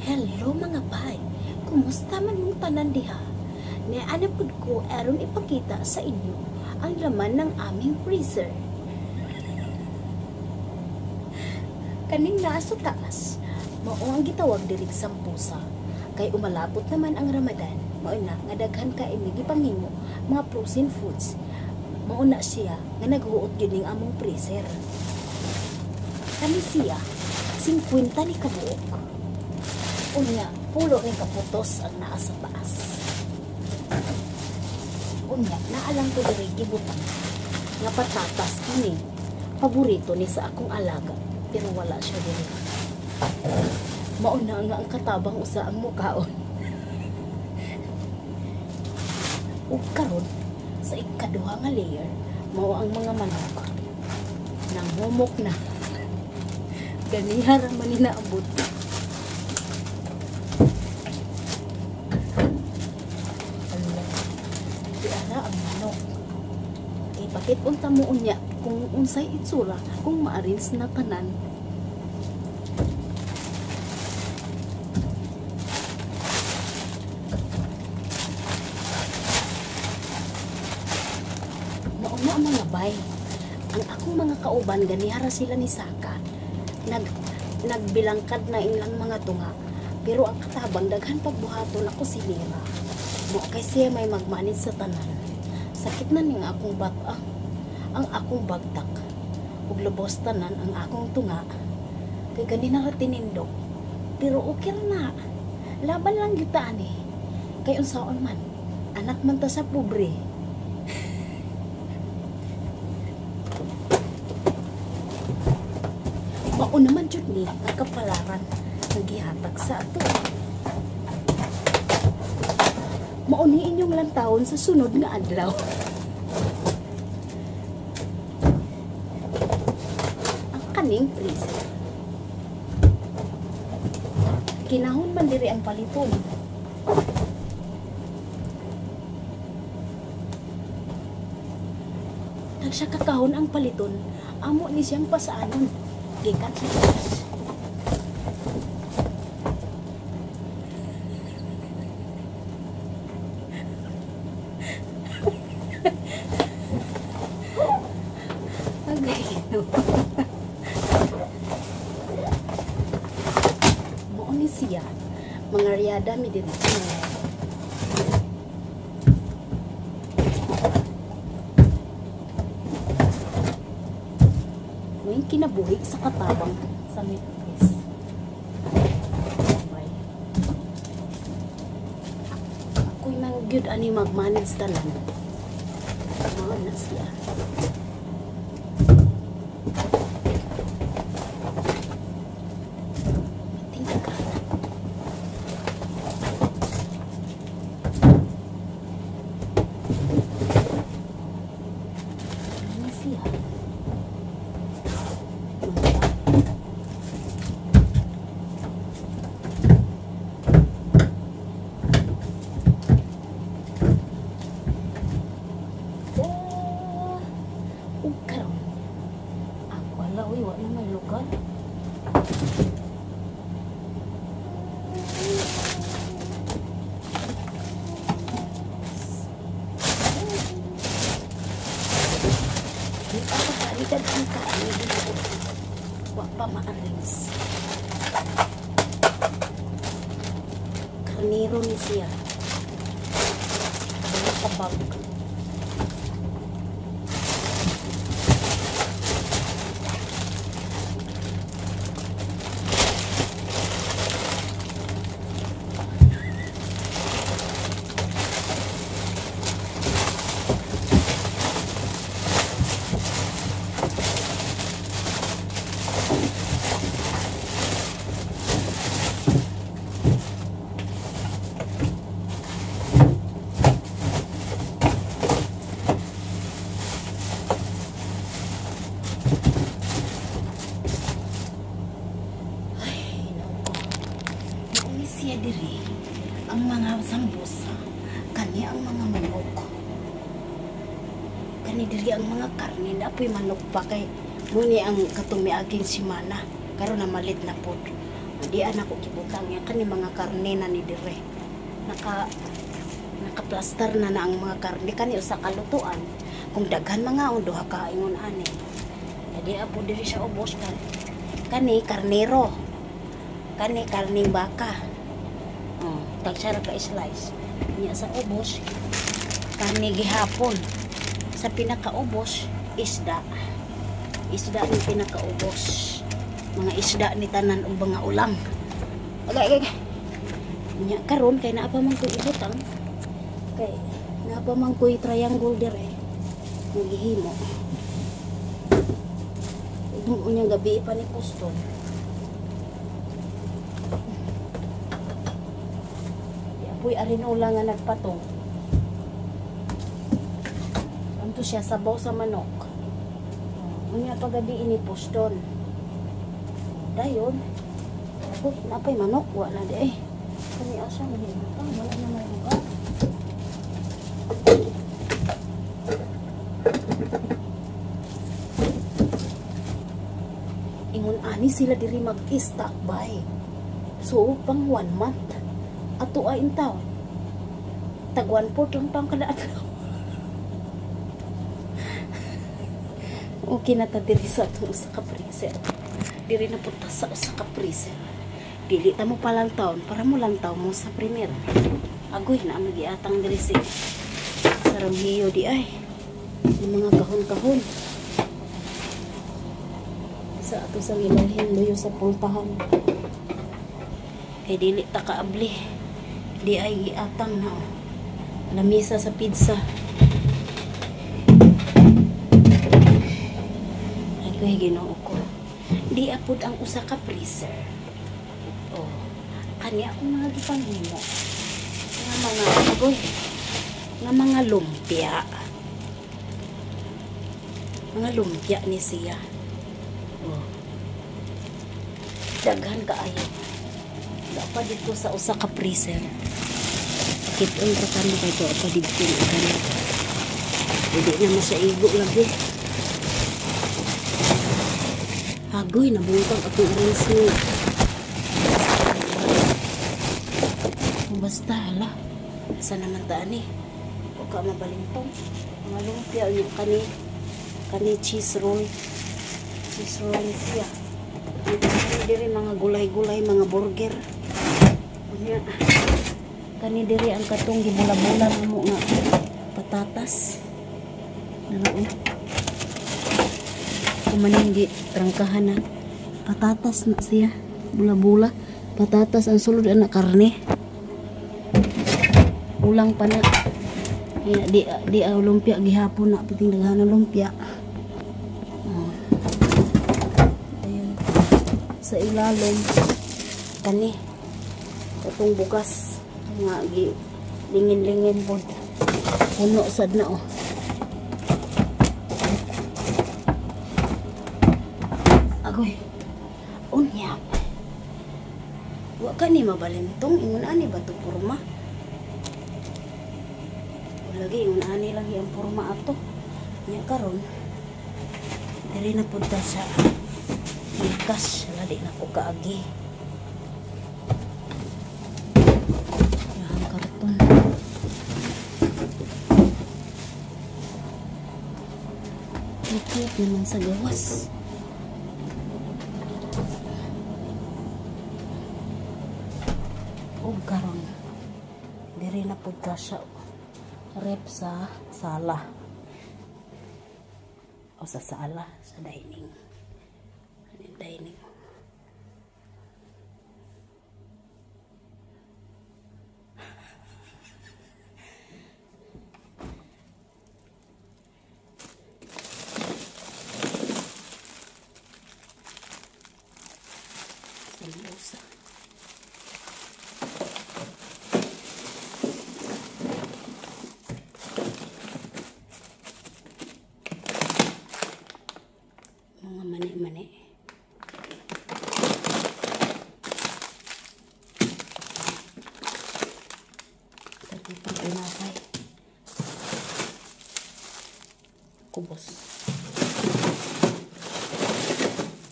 Hello mga bay, kumusta man mong tanan diha? Niana pud ko aron ipakita sa inyo ang laman ng aming freezer. Kaning naa sa taas, mao ang gitawag diri sampusa. Kay umalabot naman ang Ramadan, mao na nga daghan kay mi gipanghimo mga frozen foods. Mao na siya nga naghuot gyud ning among freezer. Kani siya 50 ni kabuok. Unya, pulo ni kaputos ang naa sa taas. Unya, naalang ko diri gibutang nga patatas kini. Paborito ni sa akong alaga, pero wala siya diri. Mao na nga ang katabang usa ang mukaon. Ug karon sa ikaduha nga layer, mao ang mga manok. Nanghumok na. Ganiha ra man ni naabot. Diara ang manok. Ipakit unta mo unya kung unsay itsura kung ma-arrange na tanan. Mauna mga bay, ang akong mga kauban ganihara sila ni Saka. Nagbilangkad na ilang mga tunga, pero ang katabang daghan pagbuhaton ako si Mira. Mo kay siya may magmanage sa tanan. Sakit na ning akong bata, ang akong bagtak. Ug lubos tanan ang akong tunga. Kay ganina ra tinindog. Pero okay ra na. Laban lang gyud ta ani. Kay unsaon man, anak man ta sa pobre. Mao naman jud ni ang kapalaran nga gihatag sa ato. Mao ni inyong lantawon sa sunod nga adlaw. Ang kaning freezer. Kinahon man diri ang paliton. Tag siya kakahon ang paliton, amo ni siyang pasaanon. Gikan sa taas. Agay, no. Mao ni siya, mga riyada mi diri. May kinabuhi sa katabang sa Memphis. Bye. Ako'y mangyud ani mag-manage tanan. Mao na siya. Wa pa ma-arrange. Karnero ni siya. Kabag. Siya diri ang mga sambusa, kani ang mga manok, kani diri ang mga karne. Apoy manok pa kay muni ang katong miaging simana karon na malit na pod. Di anak ko gibutang ya kani mga karne na ni dire. Naka naka-plaster na na ang mga karne kani usa ka lutuan. Kung daghan mga on duha ka ingon ani. Di apo diri sa ubos kan. Kani karnero. Kani karning baka. Oh, tagsa ra ka slice. Nya sa ubos karne gihapon. Sa pinakaubos isda. Isda ni pinakaubos. Mga isda ni tanan og mga ulam. Agay, agay, agay. Nya karon kay naa pa man koy ibutang. Kay naa pa man koy triangle dire. Nga gihimo. Unyang gabi pa ni Puston. Di apoy arinola nga nagpatong. Anto siya sabaw sa manok. Unya pagabi ini Puston. Dayon. Ako napay manok wa na di eh. Kani asa man ibutang wala na may lugar. Ingon ani sila diri mag-stock buy. So pang 1 month ato ay in town. Tag 1/4 lang taon kada adlaw. Okay na ta diri sa atong usa ka freezer. Diri na punta sa usa ka freezer. Dili ta mo palantaw para mo lantaw mo sa primera. Agoy na ang giatang diri si sa Ramhiyo di ay. Yung mga kahon-kahon. Sa ato sa gibalhin luyo sa pultahan. Kay dili ta kaabli. Di ay giatang na oh. Lamisa sa pizza. Agoy Ginoo ko. Di apod ang usa ka freezer. Oh, kani akong mga gipanghimo. Nga mga agoy, nga mga lumpia. Mga lumpia ni siya. Oh. Daghan kaayo. Dapat dito sa usa ka freezer. Kit-on ra kami kay to pa didto kani. Hindi na masaigo lagi. Agoy, nabungkag akong arrangement. Basta, hala. Asa naman taan eh. Huwag ka mabalintong. Mga lumpia, yung kani, kani cheese roll. Cheese roll siya. Kani diri mga gulay-gulay, mga burger. Unya. Kani diri ang katong gibula-bula na mo nga patatas. Naraon. Kumaninggi, trangkahan na. Patatas na siya. Bula-bula. Patatas ang sulod na karne. Ulang pa na. Di, di, di lumpia gihapon na piting daghan na lumpia. Oh. Ayun. Sa ilalom kani katong bugas nga gi lingin-lingin pod. Puno sad na oh. Agoy. Unya. Wa kani mabalintong ingon ani ba to porma? Lagi ingon ani lagi ang porma ato. Nya karon diri na pud ta sa likas, wala di na ko kaagi. Ang karton. Ikot naman sa gawas. Og karon diri na pud ta sa rep sa sala. O sa sala, sa dining. Dining. Sambusa. Mga mani-mani. Pang tinapay. Kubos.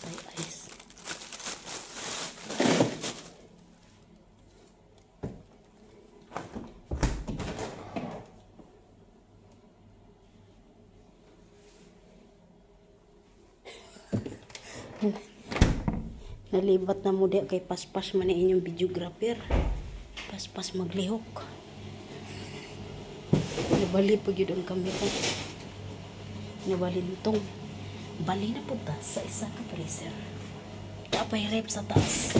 Tay ice. Nalibat na mo di kay paspas man ni inyong videographer. Paspas maglihok. Nabali pa gyud ang kamera. Nabalintong. Bali na pud ta sa isa ka freezer. Kapay ref sa taas.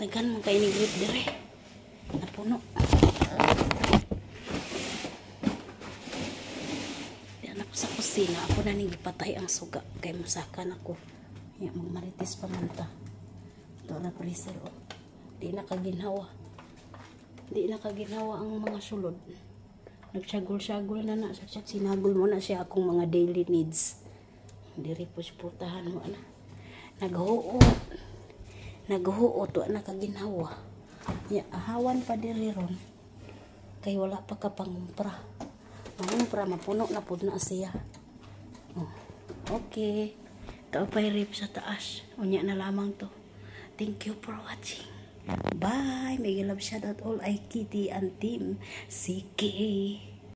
Daghan man kay ni ref dire. Napuno. Di na ko sa kusina. Ako na ning gipatay ang suga. Kay musakan ako. Ya, magmarites pa man ta. Ito na freezer. Oh. Di na kaginhawa. Di na kaginhawa ang mga sulod. Nagsyagol-syagol na na. Siya, sinagol mo na siya akong mga daily needs. Diri po putahan mo na. Naghuot. Naghuot. Wa na kaginhawa. Ya, ahawan pa diri ron. Kay wala pa ka pangumpra. Mangumpra, mapuno na pud na siya. Oh, okay. Ito pa rip sa taas. Unya na lamang to. Thank you for watching. Bye! Mega love shout out all ay Kitty and team CK.